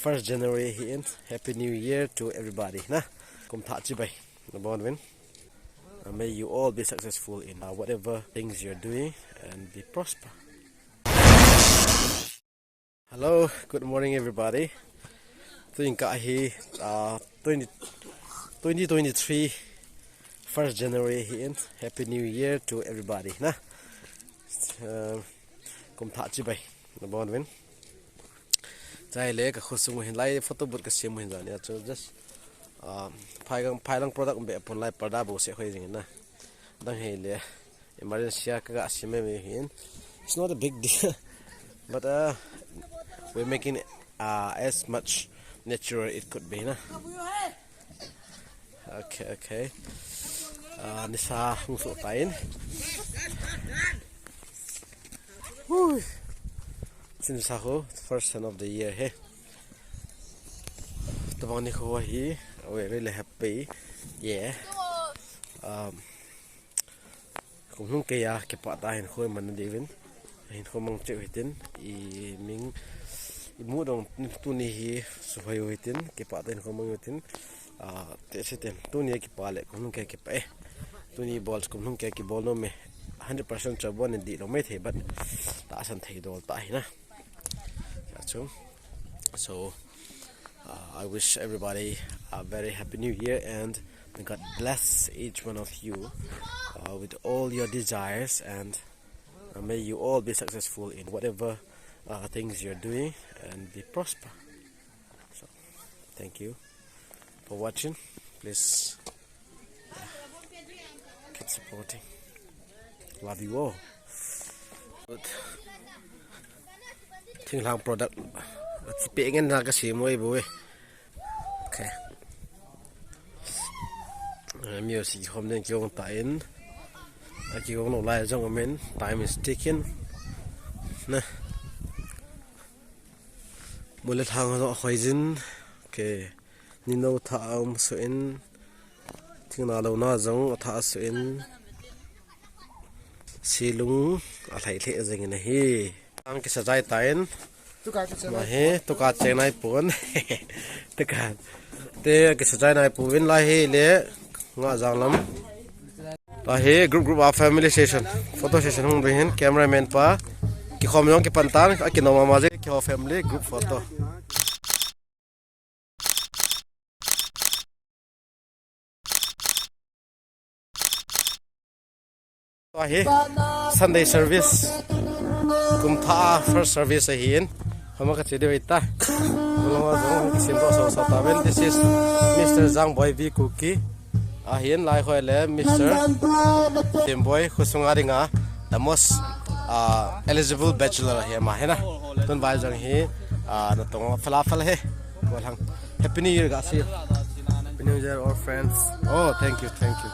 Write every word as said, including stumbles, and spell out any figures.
First January hi in, Happy New Year to everybody. Na, kum thah chibai. Na bon win. Uh, may you all be successful in uh, whatever things you're doing and be prosper. Hello, good morning everybody. Tuin ka hi uh, twenty, twenty twenty-three first January hi in, Happy New Year to everybody. Na, uh, kum thah chibai. Na bon win. Chai le ka khosung hin lai photo booth ka sem hin jani a chu just uh, phai gang phai lang product be pon lai parda bo se khoi jing na. Dang hei le emergency a ka ga sem me hin. It's not a big deal, but uh, we're making uh, as much natural it could be na. Okay, okay. Uh, nisa hung so tain. Hui. Sin sa ho first sun of the year he. Tabang ni ho hi. We really happy. Yeah. Um, kum hung ke ya ke pa ta hin ho man di vin. Hin ho mang che hitin. I ming i mu dong tuni hi su hoi hitin. Ke pa ta hin ho mang hitin. Ah, te se ten. Tuni ke pa le kum hung ke ke pa e. Tuni bol kum hung ke ke bol no me. Hundred percent cho bon di lo me the but ta san thei dol ta hi na. Achung. So uh, I wish everybody a very happy new year and may God bless each one of you uh, with all your desires and uh, may you all be successful in whatever uh, things you're doing and be prosper. So thank you for watching. Please keep supporting. Love you all. Thinglang product. Achi pe ngen na ka si mo ibu e. Okay. Music hom den kiong ta in. Aki kong no lai jong amen. Time is ticking. Na. Mule thang ho khoi jin. Okay. Nino tha um so in. Thingna lo na jong a tha so in. Silung a lai le jeng in hi. Ang kisa jai ta in. Tuka kisa jai. Ma hi tuka cheng nai pon. Tuka. Te kisa jai nai pon lai hi le nga jang lam. Ta hi group group a family session. Photo session hung be hin cameraman pa. Ki khom jong ki pan tan a ki no mama je ki ho family group photo. Ahi Sunday service. Kum tha first service ahin. Hama ka chede ita. Lama jong kisim to so so ta ben. This is Mister Zang Boy V Kuki. Ahin lai khoi le Mister Tim Boy khusunga dinga the most uh, eligible bachelor hi ama hina. Tun bai jong hi uh, na tong fala fala he. Ko lang. Happy New Year ga si. Happy New Year all friends. Oh, thank you, thank you.